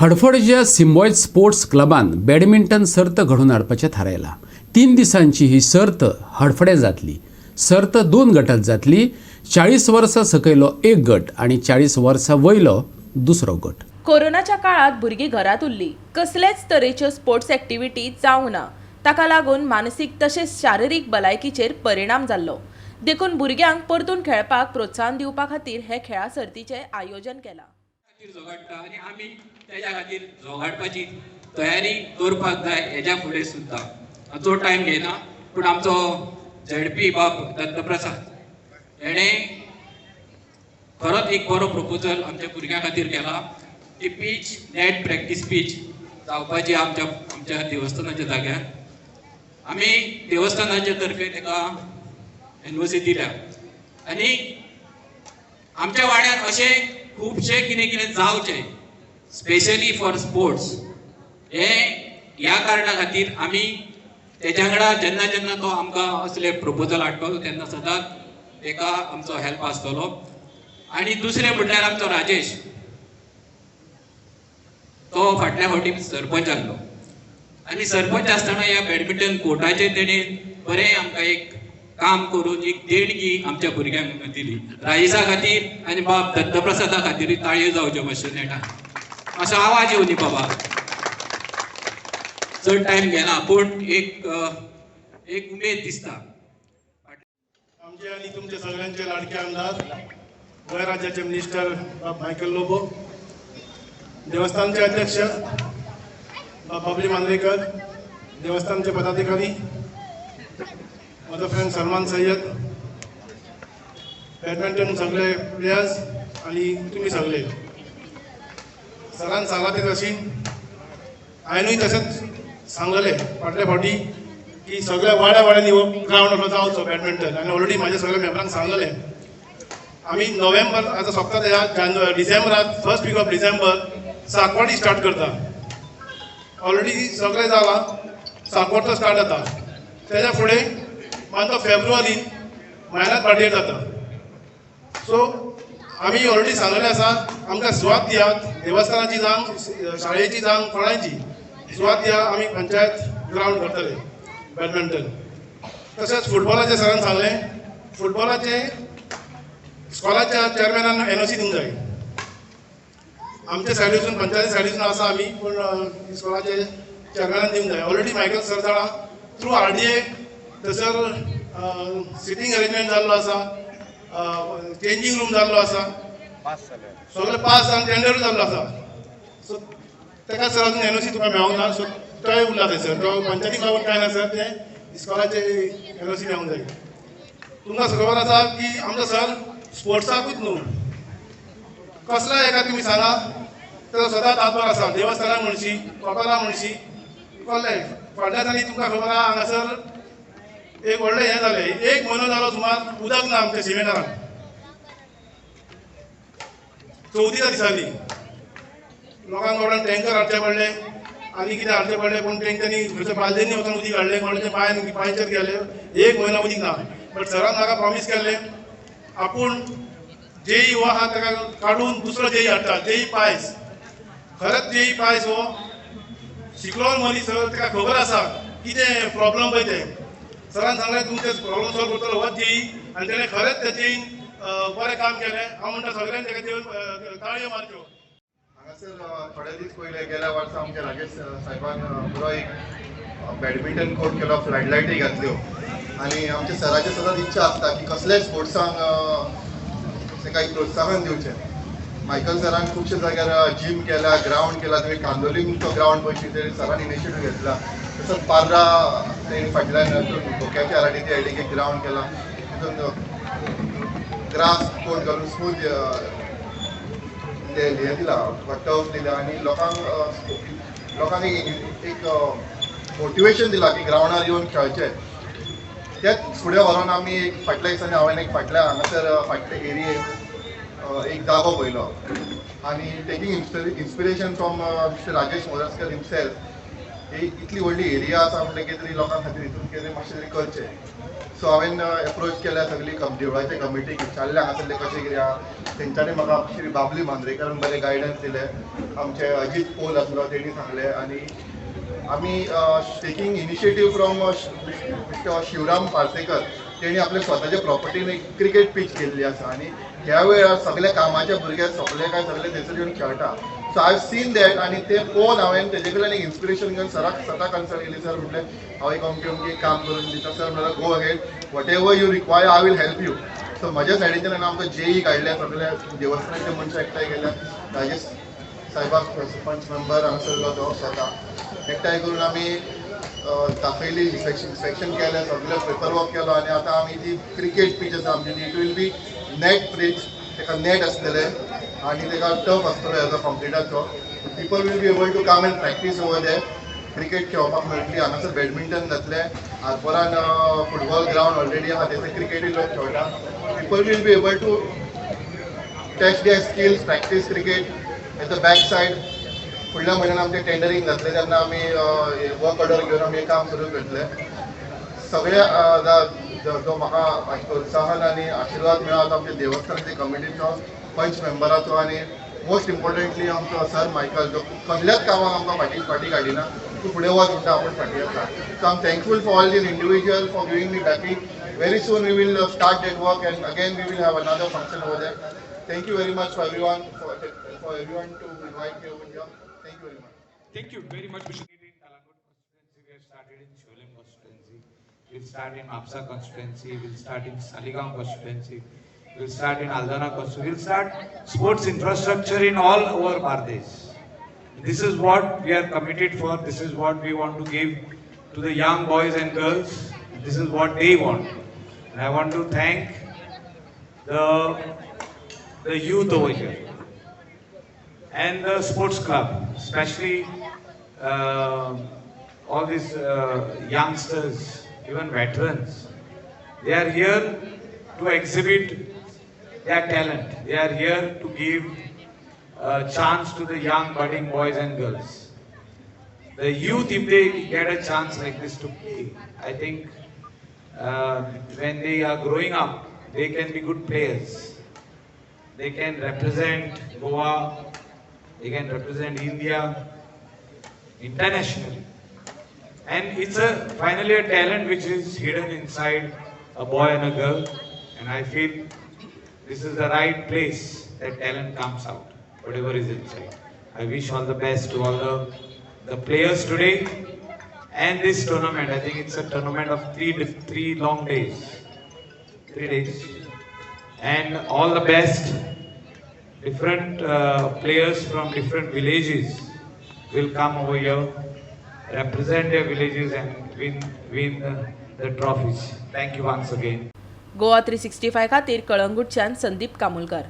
हडफडच्या सिम्बॉयज sports क्लबान badminton सर्त घडोवन हाडपाचें थारायलां. 3 दिसांची ही सर्त हडफडें जातली. सर्त 2 गटात जातली. 40 वर्सां सकयलो एक गट आनी 40 वर्सां वयलो दुसरो गट. कोरोनाच्या काळात भुरगीं घरांत उरली, कसलेच तरेच्यो स्पोर्ट्स एक्टिविटी जावंक ना. ताका लागून मानसीक तशेंच शारिरीक भलायकीचेर परिणाम जाल्लो. देखून भुरग्यांक परतून खेळपाक प्रोत्साहन दिवपा खातीर हे खेळा सर्तीचें आयोजन केलां. खातीर झगडटा आनी आमी तेज्या खातीर झगडपाची तयारी दवरपाक जाय हेज्या फुडें सुद्दां. चड टायम घेयना, पूण आमचो झेडपी बाब दत्तप्रसाद हेणें खरोच एक बरो प्रपोजल आमच्या भुरग्यां खातीर केला. ती पीच, नेट प्रॅक्टीस पीच जावपाची आमच्या आमच्या देवस्थानाच्या जाग्यार. आमी देवस्थानाच्या तर्फे ताका एनओसी दिल्या आनी आमच्या वाड्यार अशें खुबशें कितें कितें जावचें, स्पेशली फॉर स्पोर्ट्स. हे ह्या कारणा खातीर आमी तेज्या वांगडा जेन्ना जेन्ना तो आमकां असले प्रपोजल हाडटलो तेन्ना सदांच ताका आमचो हेल्प आसतलो. आनी दुसरें म्हटल्यार आमचो राजेश, तो फाटल्या फावटी सरपंच आहलो आनी सरपंच आसतना ह्या बॅडमिंटन कोर्टाचेर तेणें बरें आमकां एक काम करून एक देणगी आमच्या भुरग्यांक दिली. राजेशा खातीर आनी बाब दत्तप्रसादा खातीर ताळयो जावच्यो मातश्यो नेटान. मातसो आवाज येवनी बाबा. चड टायम घेना, पूण एक एक उमेद दिसता. आमचे आनी तुमचे सगळ्यांचे लाडके आमदार, गोंय राज्याचे मिनिस्टर बाब मायकल लोबो, देवस्थानचे अध्यक्ष बाब बाबली मांद्रेकर, देवस्थानचे पदाधिकारी, म्हजो फ्रेंड सलमान सय्यद, बॅडमिंटन सगळे प्लेयर्स आनी तुमी सगळे. सरान सांगलां तें तशी हांवेनूय तशेंच सांगलें फाटल्या फावटी की सगळ्या वाड्या वाड्यांनी हो ग्रावंड असो जावचो बॅडमिंटन. आनी ऑलरेडी म्हाज्या सगळ्या मेंबरांक सांगलें, आमी नोव्हेंबर आतां सोंपता ह्या जानेवारी डिसेंबरात, first week of December Sakwadi start करता. ऑलरेडी सगळें जालां, साकवाडचो स्टार्ट जाता. तेज्या फुडें मागीर फेब्रुवारीन म्हयन्यात भाटयेर जाता. सो आमी ऑलरेडी सांगलें आसा, आमकां सुवात दियात, देवस्थानाची जावं, शाळेची जावं, कोणायची सुवात दिया, आमी पंचायत ग्रावंड करतले बॅडमिंटन. तशेंच फुटबॉलाचें सरान सांगलें, फुटबॉलाचें स्कॉलाच्या चेअरमॅनान एनओसी दिवंक जाय. आमच्या सायडीसून, पंचायती सायडीसून आसा आमी, पूण इस्कॉलाचे चेअरमॅनान दिवंक जाय. ऑलरेडी मायकल सर जाणा, थ्रू आरडीए थंयसर सिटींग अरेंजमेंट जाल्लो आसा, चेंजींग रूम जाल्लो आसा, सगळें पास जावन टेंडरूय जाल्लो आसा. सो ताका सर अजून एनओसी तुका मेळोंक ना. सो तोय उरला थंयसर, तो पंचायतीक लागून कांय ना सर, तें इस्कॉलाचे एनओसी मेळोंक जाय. तुमकां खबर आसा की आमचो सर स्पोर्ट्साकूच न्हू, कसल्या एका तुमी सांगा तो सदांच हातभार आसा. देवस्थानाक म्हणशी, कोपारा म्हणशी, कसलें फाटल्या दिसांनी तुमकां खबर आहा, हांगासर एक व्हडलें हें जालें, एक म्हयनो जालो सुमार उदक ना आमच्या शिमेकारांक. चवथीच्या दिसांनी लोकांक बाबड्यांक टँकर हाडचे पडले आनी कितें हाडचें पडलें, पूण तेंच्यांनी खंयच्या बालदेंनी वचून उदीक हाडलें, कोणें तें पांयान पांयचेर गेले. एक म्हयनो उदीक ना. बट सरान म्हाका प्रॉमीस केल्लें, आपूण जेई हो आहा ताका काडून दुसरो जेई हाडटा, जेई पायस. खरेंच जेई पायस हो शिकलो मनीस सर, ताका खबर आसा कितें प्रॉब्लम पळय तें. सरान सांगलें तुमचें प्रॉब्लम सॉल्व करतलो हो जेई, आनी तेणें खरेंच त्या जेईन बरें काम केलें. हांव म्हणटा सगळ्यांनी ताका देवन ताळयो मारच्यो. हांगासर थोडे दीस पयले गेल्या वर्सा आमच्या राजेश साहेबान बरो एक बॅडमिंटन कोर्ट केलो, फ्लड लायटी घातल्यो. आनी आमच्या सराची सदांच इच्छा आसता की कसल्याय स्पोर्ट्सांक ताका एक प्रोत्साहन दिवचें. मायकल सरान खुबशे जाग्यार जीम केला, ग्रावंड केला. तुवें कांदोलीमचो ग्रावंड पळयशी तेणी सरान इनिशिएटीव घेतला. तसोच पार्रा तेणी फाटल्यान धोक्याच्या आराटी सायडीक एक ग्रावंड केला, तितून ग्रास कोर्ट घालून स्मूथ ते हें दिला, टर्फ दिला आनी लोकांक लोकांक एक मोटिवेशन दिलां की ग्रावंडार येवन खेळचें. तेच फुडें व्हरोन आमी एक फाटल्या दिसांनी हांवें एक फाटल्या हांगासर फाटले एरियेक एक जागो पळयलो आनी taking inspiration from Mister Rajesh Moraskar himself, ही इतली व्हडली एरिया आसा म्हणटकीर कितें तरी लोकां खातीर हितून कितें मातशें तरी करचें. सो हांवें एप्रोच केल्या सगळी देवळाच्या कमिटीक, विचारलें हांगासरलें कशें कितें आहा. तेंच्यांनी म्हाका श्री बाबली मांद्रेकारान बरें गायडन्स दिलें, आमचे अजीत पोल आसलो तेणी सांगलें आनी आमी taking initiative from Mister Shivram Parsekar, तेणी आपल्या स्वताच्या प्रॉपर्टीन एक क्रिकेट पीच केल्ली आसा आनी ह्या वेळार सगळे कामाचे भुरगे सोंपले काय सगळे थंयसर येवन खेळटा. So I have seen that आनी ते पळोवन हांवें तेजे कडल्यान एक इन्स्पिरेशन घेवन सराक स्वता कन्सल्ट केली. सर म्हटलें, हांव एक अमकें अमकें काम करून दिता. सर म्हणल्यार, "Go ahead, whatever you require, I will help you." So म्हज्या सायडीच्यान आमकां जेई काडले, सगळे देवस्थानाचे मनशां एकठांय केल्या, राजेश साहेबाक पंच मेंबर हांगासरलो तो स्वता एकठांय करून आमी दाखयली, इन्स्पेक्शन इन्स्पेक्शन केलें, सगळें पेपर वर्क केलो आनी आतां आमी ती क्रिकेट पीच आसा आमची, it will be net pitch. ताका नेट आसतलें आनी ताका टर्फ आसतलो हेजो कॉन्क्रिटाचो. People will be able to come and practice over there. Cricket खेळपाक मेळटली हांगासर, बॅडमिंटन जातलें, आरपोरान फुटबॉल ग्रावंड ऑलरेडी आहा, थंयसर क्रिकेटूय लोक खेळटा. People will be able to test their skills, practice cricket at the back side. फुडल्या म्हयन्यान आमचें टेंडरींग जातलें, तेन्ना आमी वर्क ऑर्डर घेवन आमी हें काम सुरू करतले. सगळे जो म्हाका प्रोत्साहन आनी आशिर्वाद मेळ्ळा तो आमच्या देवस्थानाच्या कमिटीचो, पंच मेंबराचो आनी मोस्ट इम्पॉर्टंटली आमचो सर मायकल, जो कसल्याच कामाक आमकां फाटीं फाटीं काडिना, तूं फुडें वच म्हणटा, आपूण फाटीं आसा. So I am thankful for all these individual for giving me backing. Very soon we will start that work and again we will have another function over there. Thank you very much for everyone to invite me over here. Thank you very much. Thank you very much, Mr. In Calangute constituency, we have started in Siolim constituency. We'll start in Mapsa constituency. We'll start in Saligao constituency. We'll start in Aldona constituency. We'll start sports infrastructure in all over Bardez. This is what we are committed for. This is what we want to give to the young boys and girls. This is what they want. And I want to thank the youth over here and the sports club, especially all these youngsters, even veterans. They are here to exhibit their talent. They are here to give a chance to the young budding boys and girls. The youth, if they get a chance like this to play, I think when they are growing up, they can be good players. They can represent Goa, they can represent India internationally. And it's a finally a talent which is hidden inside a boy and a girl. And I feel this is the right place that talent comes out, whatever is inside. I wish all the best to all the players today and this tournament. I think it's a tournament of 3 long days. 3 days. And all the best. Different players from different villages will come over here, represent their villages and win the trophies. Thank you once again. Goa 365 खातीर कळंगूटच्यान संदीप कामुलकार.